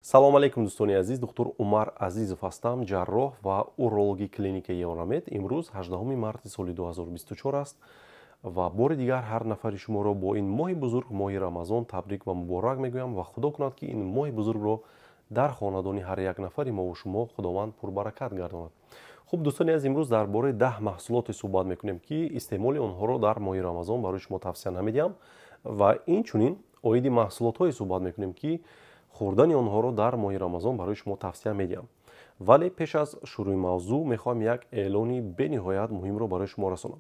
Салом алейкум, дӯстони азиз. Доктор Умар Азизов ҳастам, ҷарроҳ ва урологи клиникаи Евромед. Имрӯз 18 марти соли 2024 аст ва бори дигар ҳар нафари шуморо бо ин моҳи бузург, моҳи Рамазон, табрик ва муборак мегӯям ва Худо кунад, ки ин моҳи бузургро дар хонадони ҳар як нафари мову шумо Худованд пурбаракат гардонад. Хуб, дӯстони азиз, имрӯз дар бораи 10 маҳсулоте суҳбат мекунем, ки истеъмоли онҳоро дар моҳи Рамазон барои шумо тавсия намедиҳам, ва инчунин оиди маҳсулотҳое суҳбат мекунем, ки хӯрдани онҳоро дар моҳи Рамазон барои шумо тавсия медиҳам. Вале пеш аз шурӯи мавзӯъ мехоҳам як эълони бениҳоят муҳимро барои шумо расонам.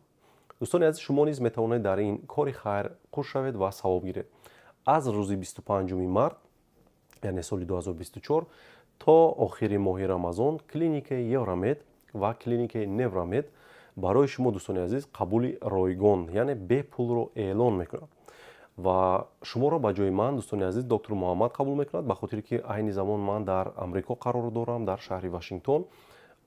Дӯстони азиз, шумо низ метавонед дар ин кори хайр қуш шавед ва савоб гиред. Аз рӯзи 25 март, яъне соли 2024, то охири моҳи Рамазон клиникаи Евромед ва клиникаи Невромед барои шумо, дӯстони азиз, қабули ройгон, яъне бепулро эълон мекунад ва шуморо ба ҷои ман, дӯстони азиз, доктор Муҳаммад қабул мекунад, ба хотире ки айни замон ман дар Амрико қарор дорам, дар шаҳри Вашингтон,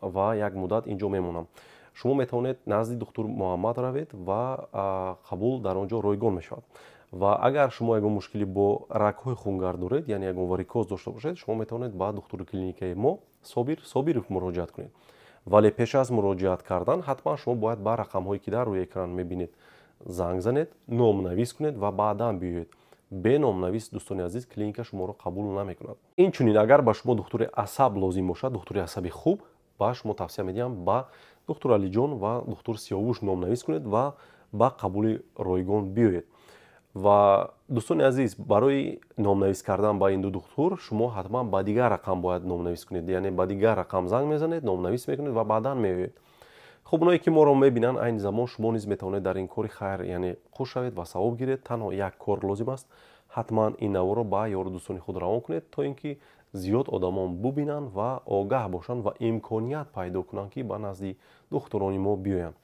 ва як муддат инҷо мемонам. Шумо метавонед назди доктор Муҳаммад равед ва қабул дар он ҷо ройгон мешавад. Ва агар шумо ягон мушкилӣ бо рагҳои хунгард доред, яъне ягон варикоз дошта бошед, шумо метавонед ба духтури клиникаи мо Собир Собиров муроҷиат кунед. Вале пеш аз муроҷиат кардан ҳатман шумо бояд ба рақамҳое, ки дар рӯи экран мебинед, занг занед, номнавис кунед ва баъдан биёед. Бе номнавис, дӯстони азиз, клиника шуморо қабул намекунад. Инчунин, агар ба шумо духтури асаб лозим бошад, духтури асаби хуб, ба шумо тавсия медиҳам, ба доктор Алиҷон ва доктор Сиёвуш номнавис кунед ва ба қабули ройгон биёед. Ва, дӯстони азиз, барои номнавис кардан ба ин ду духтур шумо ҳатман ба дигар рақам бояд номнавис кунед, яъне ба дигар рақам занг мезанед, номнавис мекунед ва баъдан меоед. Хуб, оное ки моро мебинанд айни замон, шумо низ метавонед дар ин кори хайр, яъне хуш шавед ва савоб гиред. Танҳо як кор лозим аст: ҳатман ин наворро ба ёру дӯстони худ равон кунед, то ин ки зиёд одамон бубинанд ва огаҳ бошанд ва имконият пайдо кунанд, ки ба назди духтурони мо биёянд.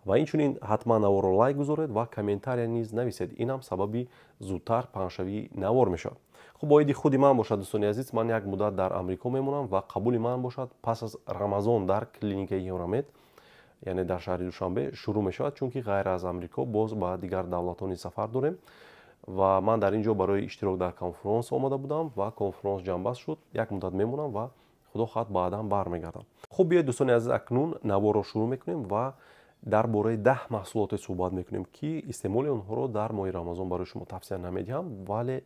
Ва инчунин ҳатман наворро лайк гузоред ва комментария низ нависед. Ин ҳам сабаби зудтар паҳншавии навор мешавад. Хуб, оиди худи ман бошад, дӯстони азиз, ман як муддат дар Амрико мемонам ва қабули ман бошад пас аз Рамазон дар клиникаи Евромед, яъне дар шаҳри Душанбе, шурӯъ мешавад, чунки ғайр аз Амрико боз ба дигар давлатҳо низ сафар дорем ва ман дар ин ҷо барои иштирок дар конфронс омада будам ва конфронс ҷамъбаст шуд. Як муддат мемонам ва, Худо хоҳад, баъдан бармегардам. Хуб, биёед, дӯстони азиз, акнун наворро шурӯъ мекунем ва дар бораи 10 маҳсулоте суҳбат мекунем, ки истеъмоли онҳоро дар моҳи Рамазон барои шумо тавсия намедиҳам, вале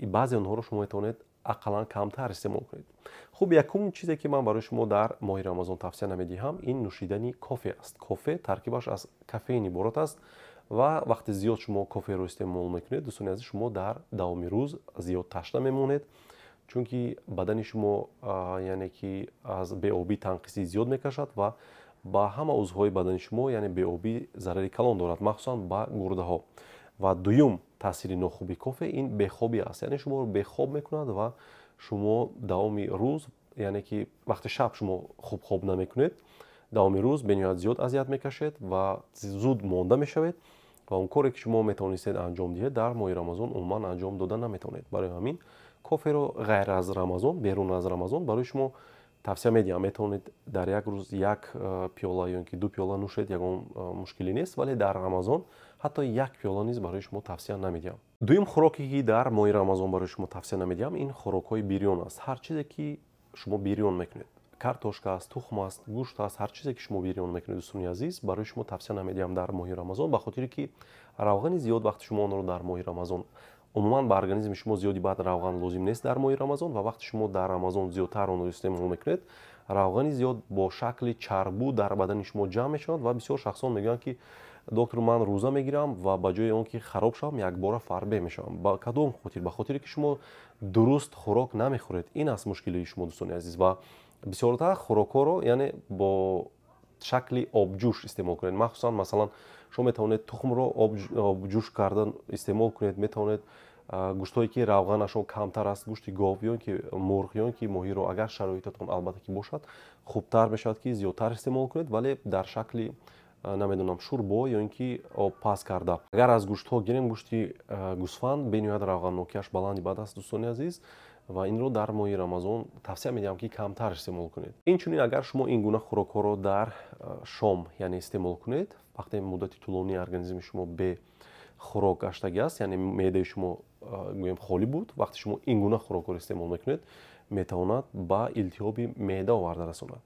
баъзе онҳоро шумо метавонед ақаллан камтар истеъмол кунед. Хуб, якум чизе, ки ман барои шумо дар моҳи Рамазон тавсия намедиҳам, ин нӯшидани кофе аст. Кофе таркибаш аз кофеин иборат аст ва вақте зиёд шумо коферо истеъмол мекунед, дӯстони азиз, шумо дар давоми рӯз зиёд ташна мемонед, чунки бадани шумо, яъне ки аз беобӣ танқисӣ зиёд мекашад ва ба ҳама узвҳои бадани шумо, яъне беобӣ зарари калон дорад, махсусан ба гурдаҳо. Ва дуюм таъсири нохуби кофе ин бехобӣ аст, яъне шуморо бехоб мекунад ва шумо давоми рӯз, яъне ки вақте шаб шумо хуб хоб намекунед, давоми рӯз бениҳоят зиёд азият мекашед ва зуд монда мешавед ва он коре, ки шумо метавонистед анҷом диҳед, дар моҳи Рамазон умуман анҷом дода наметавонед. Барои ҳамин коферо ғайр аз Рамазон, берун аз Рамазон барои шумо тавсия медиҳам. Метавонед дар як рӯз як пиёла ё ки ду пиёла нӯшед, ягон мушкилӣ нест, вале дар Рамазон ҳатто як пиёла низ барои шумо тавсия намедиҳам. Дуюм хӯроке, ки дар моҳи Рамазон барои шумо тавсия намедиҳам, ин хӯрокҳои бирён аст. Ҳар чизе, ки шумо бирён мекунед: картошка аст, тухм аст, гӯшт аст, ҳар чизе, ки шумо бирён мекунед, дӯстони азиз, барои шумо тавсия намедиҳам дар моҳи Рамазон, ба хотире ки равғани зиёд вақте шумо онро дар моҳи Рамазон, умуман ба организми шумо зиёди баъд равған лозим нест дар моҳи Рамазон, ва вақте шумо дар Рамазон зиёдтар онро истеъмол мекунед, равғани зиёд бо шакли чарбу дар бадани шумо ҷамъ мешавад. Ва бисёр шахсон мегӯянд, ки доктор, ман рӯза мегирам ва ба ҷои он ки хароб шавам, якбора фарбе мешавам. Ба кадом хотир? Ба хотире ки шумо дуруст хӯрок намехӯред. Ин аст мушкилии шумо, дӯстони азиз. Ва бисёртар хӯрокҳоро, яъне бо шакли обҷӯш истеъмол кунед. Махсусан, масалан, шумо метавонед тухмро обҷӯш карда истеъмол кунед, метавонед гӯштҳое, ки равғанашон камтар аст, гӯшти гов ё ки мурғ ё ки моҳиро, агар шароитатон албатта ки бошад, хубтар мешавад, ки зиёдтар истеъмол кунед, вале дар шакли, намедонам, шӯрбо ё ин ки обпаз карда. Агар аз гӯштҳо гирем, гӯшти гӯсфанд бениҳоят равғаннокиаш баланди бад аст, дӯстони азиз, ва инро дар моҳи Рамазон тавсия медиҳам, ки камтар истеъмол кунед. Инчунин, агар шумо ин гуна хӯрокҳоро дар шом, яъне, истеъмол кунед, вақте муддати тӯлонии организми шумо бе хӯрок гаштагӣ аст, яъне меъдаи шумо гӯем холӣ буд, вақте шумо ин гуна хӯрокҳоро истеъмол мекунед, метавонад ба илтиҳоби меъда оварда расонад,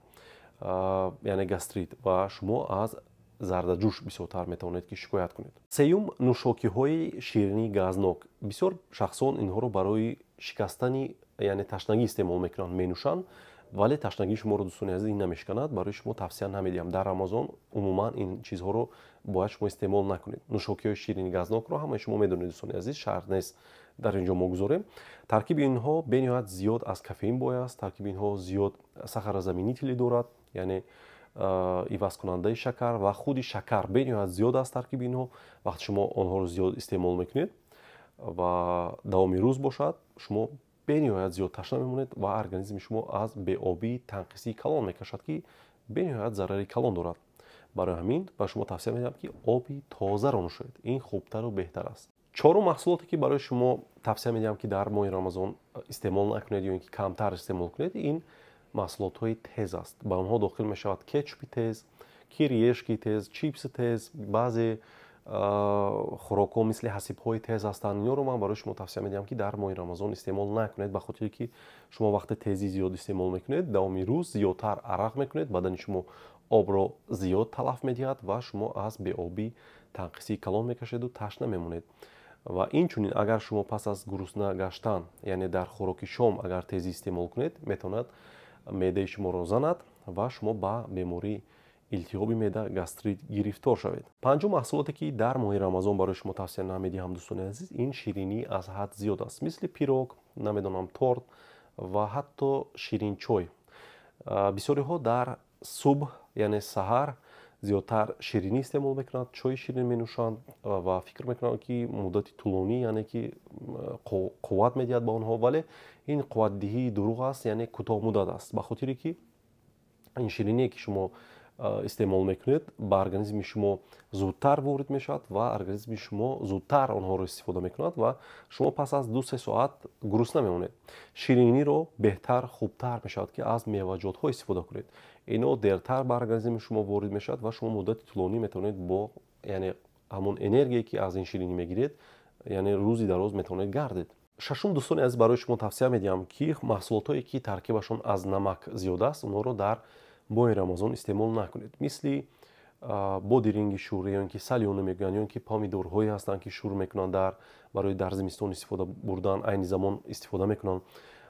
яъне гастрит, ва шумо аз зардаҷӯш бисёртар метавонед ки шикоят кунед. Сеюм, нӯшокиҳои ширинии газнок. Бисёр шахсон инҳоро барои шикастани, яъне ташнагӣ истеъмол мекунанд, менӯшанд, вале ташнагии шуморо, дӯстони азиз, ин намешиканад. Барои шумо тавсия намедиҳам. Дар Рамазон умуман ин чизҳоро бояд шумо истеъмол накунед. Нӯшокиҳои ширини газнокро ҳамаи шумо медонед, дӯстони азиз, шарт нест дар ин ҷо мо гузорем. Таркиби инҳо бениҳоят зиёд аз кофеин бой аст, таркиби инҳо зиёд сахарозаменители дорад, яъне ивазкунандаи шакар, ва худи шакар бениҳоят зиёд аст таркиби инҳо. Вақте шумо онҳоро зиёд истеъмол мекунед ва давоми рӯз бошад, шумо бениҳоят зиёд ташна мемонед ва организми шумо аз беобии танқисии калон мекашад, ки бениҳоят зарари калон дорад. Барои ҳамин ба шумо тавсия медиҳам, ки оби тозаро нӯшед, ин хубтару беҳтар аст. Чорум маҳсулоте, ки барои шумо тавсия медиҳам, ки дар моҳи Рамазон истеъмол накунед ё ин ки камтар истеъмол кунед, ин маҳсулотҳои тез аст. Ба онҳо дохил мешавад кетчупи тез, кириешки тез, чипси тез, баъзе хӯрокҳо мисли ҳасибҳои тез ҳастанд. Инҳоро ман барои шумо тавсия медиҳам, ки дар моҳи Рамазон истеъмол накунед, ба хотире ки шумо вақте тезӣ зиёд истеъмол мекунед, давоми рӯз зиёдтар арақ мекунед, бадани шумо обро зиёд талаф медиҳад ва шумо аз беобӣ танқисии калон мекашеду ташна мемонед. Ва инчунин агар шумо пас аз гурусна гаштан, яъне дар хӯроки шом агар тезӣ истеъмол кунед, метавонад меъдаи шуморо занад ва шумо ба бемории илтиҳоби меъда, гастрит гирифтор шавед. Панҷум маҳсулоте, ки дар моҳи Рамазон барои шумо тавсия намедиҳам, дӯстони азиз, ин ширинӣ аз ҳад зиёд аст, мисли пирог, намедонам, торт ва ҳатто ширинчой. Бисёриҳо дар субҳ, яъне саҳар, зиёдтар ширинӣ истеъмол мекунанд, чойи ширин менӯшанд ва фикр мекунанд, ки муддати тӯлонӣ, яъне ки қувват медиҳад ба онҳо, вале ин қувватдиҳии дурӯғ аст, яъне кӯтоҳмуддат аст, ба хотире ки ин шириние, ки шумо истеъмол мекунед, ба организми шумо зудтар ворид мешавад ва организми шумо зудтар онҳоро истифода мекунад ва шумо пас аз 2-3 соат гурусна мемонед. Шириниро беҳтар, хубтар мешавад, ки аз меваҷотҳо истифода кунед. Ино дертар ба организми шумо ворид мешавад ва шумо муддати тӯлонӣ метавонед бо, яъне ҳамон энергие, ки аз ин ширинӣ мегиред, яъне рӯзи дароз метавонед гардед. Шашум, дӯстони азиз, барои шумо тавсия медиҳам, ки маҳсулотҳое, ки таркибашон аз намак зиёд аст, онҳоро дар моҳи Рамазон истеъмол накунед. Мисли бодиринги шур, ё ин ки салёна мегӯянд, ё ин ки помидорҳое ҳастанд, ки шур мекунанд, дар барои дар зимистон истифода бурдан айни замон истифода мекунанд,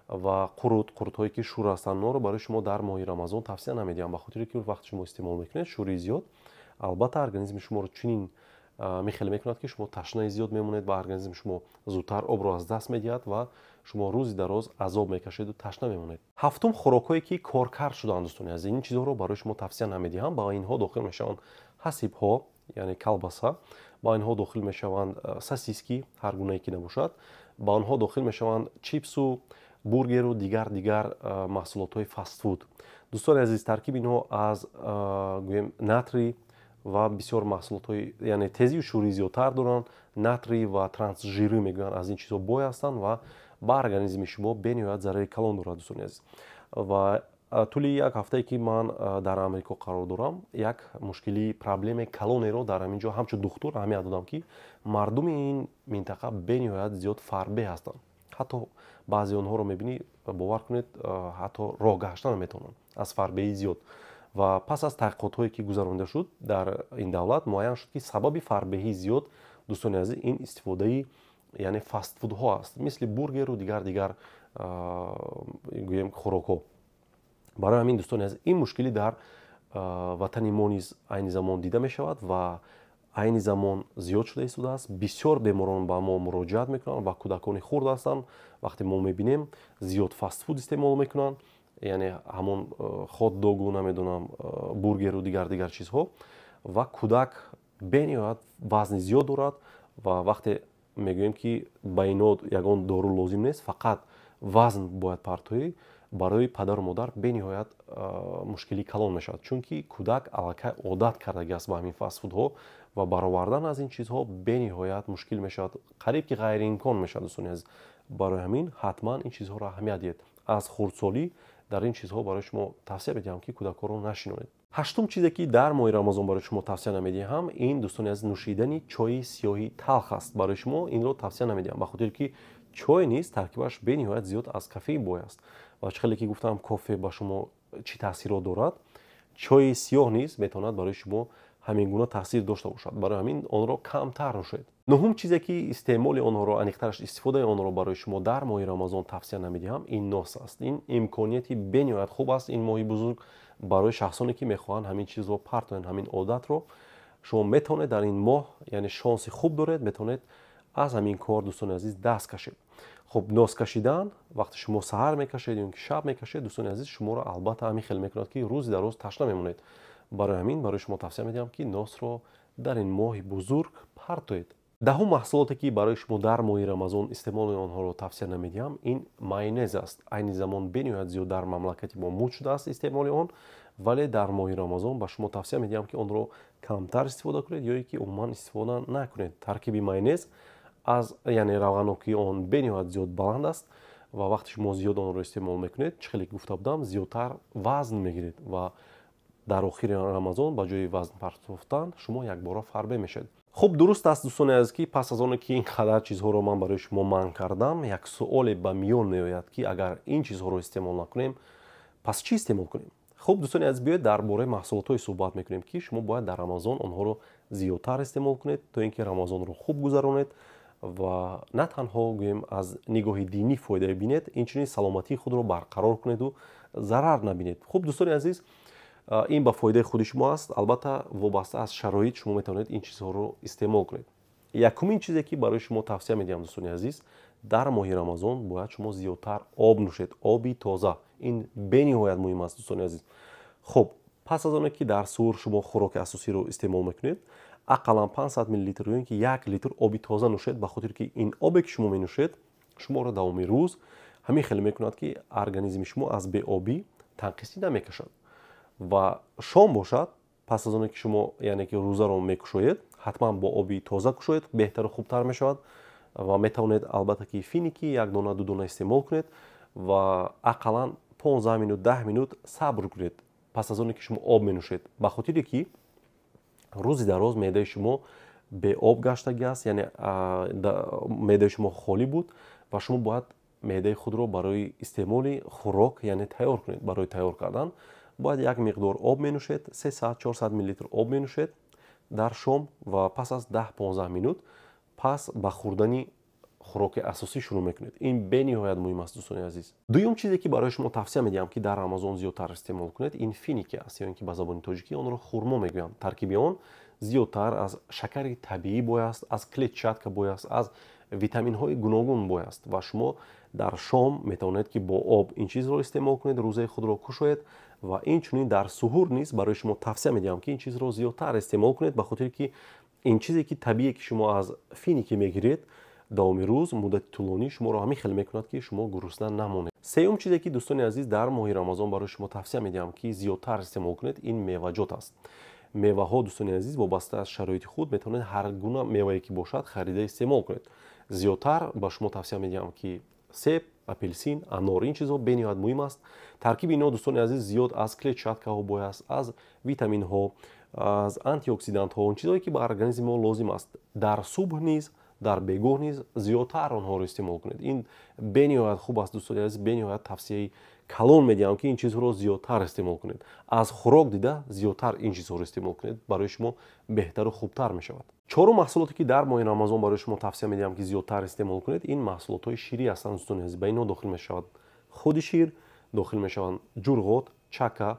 ва қурут, қурутҳое, ки шур ҳастанд, онҳоро барои шумо дар моҳи Рамазон тавсия намедиҳам, ба хотире ки вақте шумо истеъмол мекунед шури зиёд, албатта организми шуморо чунин мехеле мекунад, ки шумо ташнаи зиёд мемонед ва организми шумо зудтар обро аз даст медиҳад ва шумо рӯзи дароз азоб мекашеду ташна мемонед. Ҳафтум, хӯрокҳое, ки коркард шудаанд, дӯстони азиз, ин чизҳоро барои шумо тавсия намедиҳам. Ба инҳо дохил мешаванд ҳасибҳо, яъне колбаса, ба инҳо дохил мешаванд сосиски ҳар гунае ки набошад, ба онҳо дохил мешаванд чипсу бургеру дигар маҳсулотҳои фастфуд. Дӯстони азиз, таркиби инҳо аз гӯем натрий ва бисёр маҳсулотҳои, яъне тезию шӯрии зиёдтар доранд, натрий ва трансжирӣ мегӯянд, аз ин чизҳо бой ҳастанд ва ба организми шумо бениҳоят зарари калон дорад, дӯстони азиз. Ва тӯли як ҳафтае, ки ман дар Амрико қарор дорам, як мушкили, проблемаи калонеро дар ҳамин ҷо ҳамчун духтур аҳамият додам, ки мардуми ин минтақа бениҳоят зиёд фарбе ҳастанд. Ҳатто баъзе онҳоро мебинӣ, бовар кунед, ҳатто роҳ гаштан наметавонанд аз фарбеи зиёд. Ва пас аз таҳқиқотҳое, ки гузаронида шуд дар ин давлат, муайян шуд, ки сабаби фарбеҳии зиёд, дӯстони азиз, ин истифодаи, яъне фастфудҳо аст, мисли бургеру дигар гӯем хӯрокҳо. Барои ҳамин, дӯстони азиз, ин мушкилӣ дар ватани мо низ айни замон дида мешавад ва айни замон зиёд шуда истодааст. Бисёр беморон ба мо муроҷиат мекунанд ва кӯдакони хурд ҳастанд. Вақте мо мебинем, зиёд фастфуд истеъмол мекунанд, яъне ҳамон хот-догу, намедонам, бургеру дигар чизҳо, ва кӯдак бениҳоят вазни зиёд дорад. Ва вақте мегӯем, ки ба ино ягон дору лозим нест, фақат вазн бояд партоӣ, барои падару модар бениҳоят мушкилии калон мешавад, чунки кӯдак аллакай одат кардагӣ аст ба ҳамин фастфудҳо ва баровардан аз ин чизҳо бениҳоят мушкил мешавад, қариб ки ғайриимкон мешавад, дӯстони азиз. Барои ҳамин ҳатман ин чизҳоро аҳамият диҳед. Аз хурдсолӣ дар ин чизҳо барои шумо тавсия медиҳам, ки кӯдакҳоро нашинонед. Ҳаштум чизе, ки дар моҳи Рамазон барои шумо тавсия намедиҳам, ин, дӯстони азиз, нӯшидани чойи сиёҳи талх аст. Барои шумо инро тавсия намедиҳам, ба хотире ки чой низ таркибаш бениҳоят зиёд аз кофеин бой аст. Ва чӣ хеле ки гуфтам, кофе ба шумо чӣ таъсирот дорад, чойи сиёҳ низ метавонад барои шумо ҳамин гуна таъсир дошта бошад. Барои ҳамин онро камтар нӯшед. Нуҳум чизе, ки истеъмоли онҳоро, аниқтараш истифодаи онҳоро барои шумо дар моҳи Рамазон тавсия намедиҳам, ин нос аст. Ин имконияти бениҳоят хуб аст, ин моҳи бузург, барои шахсоне, ки мехоҳанд ҳамин чизро партоянд, ҳамин одатро. Шумо метавонед дар ин моҳ, яъне шонси хуб доред, метавонед аз ҳамин кор, дӯстони азиз, даст кашед. Хуб, нос кашидан, вақте шумо саҳар мекашед ё ки шаб мекашед, дӯстони азиз, шуморо албатта ҳамин хел мекунад, ки рӯзи дар рӯз ташна мемонед. Барои ҳамин барои шумо тавсия медиҳам, ки носро дар ин моҳи бузург партоед. Даҳум маҳсулоте, ки барои шумо дар моҳи Рамазон истеъмоли онҳоро тавсия намедиҳам, ин майонез аст. Айни замон бениҳоят зиёд дар мамлакати мо муд шудааст истеъмоли он, вале дар моҳи Рамазон ба шумо тавсия медиҳам, ки онро камтар истифода кунед ё ки умуман истифода накунед. Таркиби майонез аз, яъне равғанокии он бениҳоят зиёд баланд аст ва вақте шумо зиёд онро истеъмол мекунед, чӣ хеле гуфта будам, зиёдтар вазн мегиред ва дар охири Рамазон ба ҷои вазн партофтан шумо якбора фарбе мешавед. Хуб, дуруст аст, дӯстони азиз, ки пас аз оне ки ин қадар чизҳоро ман барои шумо манъ кардам, як суоле ба миён меояд, ки агар ин чизҳоро истеъмол накунем, пас чӣ истеъмол кунем? Хуб, дӯстони азиз, биёед дар бораи маҳсулотҳое суҳбат мекунем, ки шумо бояд дар Рамазон онҳоро зиёдтар истеъмол кунед, то ин ки Рамазонро хуб гузаронед ва на танҳо, гӯем, аз нигоҳи динӣ фоида бинед, инчунин саломатии худро барқарор кунеду зарар набинед. Хуб, дӯстони азиз, ин ба фоидаи худи шумо аст. Албатта, вобаста аз шароит шумо метавонед ин чизҳоро истеъмол кунед. Якумин чизе, ки барои шумо тавсия медиҳам, дӯстони азиз, дар моҳи Рамазон бояд шумо зиёдтар об нӯшед, оби тоза. Ин бениҳоят муҳим аст, дӯстони азиз. Хуб, пас аз оне ки дар суҳур шумо хӯроки асосиро истеъмол мекунед, ақаллан 500 миллилитр ё ин ки 1 литр оби тоза нӯшед, ба хотире ки ин обе, ки шумо менӯшед, шуморо давоми рӯз ҳамин хеле мекунад, ки организми шумо аз беобӣ танқисӣ намекашад. Ва шом бошад, пас аз оне ки шумо, яъне ки рӯзаро мекушоед, ҳатман бо оби тоза кушоед, беҳтару хубтар мешавад. Ва метавонед, албатта, ки финики як дона, ду дона истеъмол кунед ва ақаллан 15 минут, 10 минут сабр кунед пас аз оне ки шумо об менӯшед, ба хотире ки рӯзи дароз меъдаи шумо беоб гаштагӣ аст, яъне меъдаи шумо холӣ буд ва шумо бояд меъдаи худро барои истеъмоли хӯрок, яъне тайёр кунед. Барои тайёр кардан бояд як миқдор об менӯшед, 300, 400 миллилитр об менӯшед дар шом ва пас аз 10-15 минут пас ба хӯрдани хӯроки асосӣ шурӯъ мекунед. Ин бениҳоят муҳим аст, дӯстони азиз. Дуюм чизе, ки барои шумо тавсия медиҳам, ки дар Рамазон зиёдтар истеъмол кунед, ин финики аст ё ин ки ба забони тоҷикӣ онро хурмо мегӯянд. Таркиби он зиёдтар аз шакари табиӣ бой аст, аз клетчатка бой аст, аз витаминҳои гуногун бой аст. Ва шумо дар шом метавонед, ки бо об ин чизро истеъмол кунед, рӯзаи худро кушоед. Ва инчунин дар суҳур низ барои шумо тавсия медиҳам, ки ин чизро зиёдтар истеъмол кунед, ба хотире ки ин чизе, ки табиие, ки шумо аз финики мегиред, давоми рӯз муддати тӯлонӣ шуморо ҳамин хел мекунад, ки шумо гурусна намонед. Сеюм чизе, ки, дӯстони азиз, дар моҳи Рамазон барои шумо тавсия медиҳам, ки зиёдтар истеъмол кунед, ин меваҷот аст. Меваҳо, дӯстони азиз, вобаста аз шароити худ метавонед ҳар гуна мевае ки бошад, харида истеъмол кунед. Зиёдтар ба шумо тавсия медиҳам, ки себ, апелсин, анор, ин чизҳо бениҳоят муҳим аст. Таркиби инҳо, дӯстони азиз, зиёд аз клетчаткаҳо бой аст, аз витаминҳо, аз антиоксидантҳо, он чизҳое, ки ба организми мо лозим аст. Дар субҳ низ, дар бегоҳ низ зиёдтар онҳоро истеъмол кунед. Ин бениҳоят хуб аст, дӯстони азиз. Бениҳоят тавсияи калон медиҳам, ки ин чизҳоро зиёдтар истеъмол кунед. Аз хӯрок дида зиёдтар ин чизҳоро истеъмол кунед, барои шумо беҳтару хубтар мешавад. Чорум маҳсулоте, ки дар моҳи Рамазон барои шумо тавсия медиҳам, ки зиёдтар истеъмол кунед, ин маҳсулотҳои ширӣ ҳастанд, дӯстони азиз. Ба инҳо дохил мешавад худи шир, дохил мешаванд ҷурғот, чака.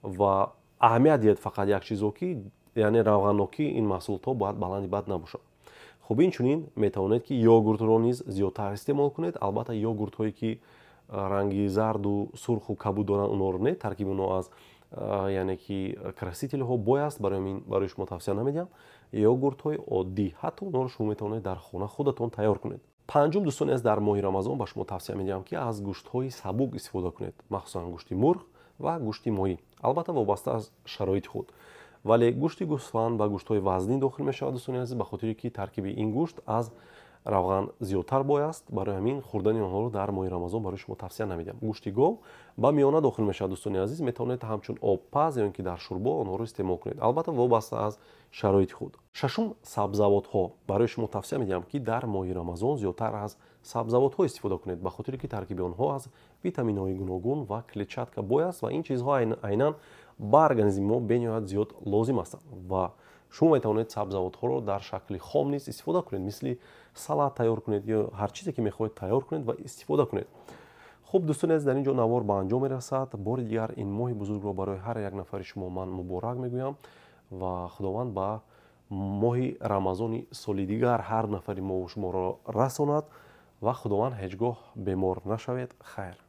Ва аҳамият диҳед фақат як чизо, ки яъне равғаннокии ин маҳсулотҳо бояд баланди бад набошад. Хуб, инчунин метавонед, ки йогуртро низ зиёдтар истеъмол кунед. Албатта, йогуртҳое, ки ранги зарду сурху кабуд доранд, онҳоро не, таркиби онҳо аз, яъне ки красителҳо бой аст, барои ҳамин барои шумо тавсия намедиҳам. Йогуртҳои оддӣ, ҳатто онҳоро шумо метавонед дар хона худатон тайёр кунед. Панҷум, дӯстони азиз, дар моҳи Рамазон ба шумо тавсия медиҳам, ки аз гӯштҳои сабук истифода кунед, махсусан гӯшти мурғ ва гӯшти моҳӣ, албатта, вобаста аз шароити худ. Вале гӯшти гӯсфанд ба гӯштҳои вазнин дохил мешавад, дӯстони азиз, ба хотире ки таркиби ин гӯшт аз равған зиёдтар бой аст. Барои ҳамин хӯрдани онҳоро дар моҳи Рамазон барои шумо тавсия намедиҳам. Гӯшти гов ба миёна дохил мешавад, дӯстони азиз. Метавонед ҳамчун обпаз ё ин ки дар шӯрбо онҳоро истеъмол кунед, албатта вобаста аз шароити худ. Шашум, сабзавотҳо. Барои шумо тавсия медиҳам, ки дар моҳи Рамазон зиёдтар аз сабзавотҳо истифода кунед, ба хотире ки таркиби онҳо аз витаминҳои гуногун ва клетчатка бой аст ва ин чизҳо айнан ба организми мо бениҳоят зиёд лозим ҳастанд. Ва шумо метавонед сабзавотҳоро дар шакли хом низ истифода кунед, мисли салат тайёр кунед ё ҳар чизе ки мехоҳед тайёр кунед ва истифода кунед. Хуб, дӯстони азиз, дар ин ҷо навор ба анҷом мерасад. Бори дигар ин моҳи бузургро барои ҳар як нафари шумо ман муборак мегӯям ва Худованд ба моҳи Рамазони соли дигар ҳар нафари мову шуморо расонад ва Худованд ҳеҷ гоҳ бемор нашавед. Хайр.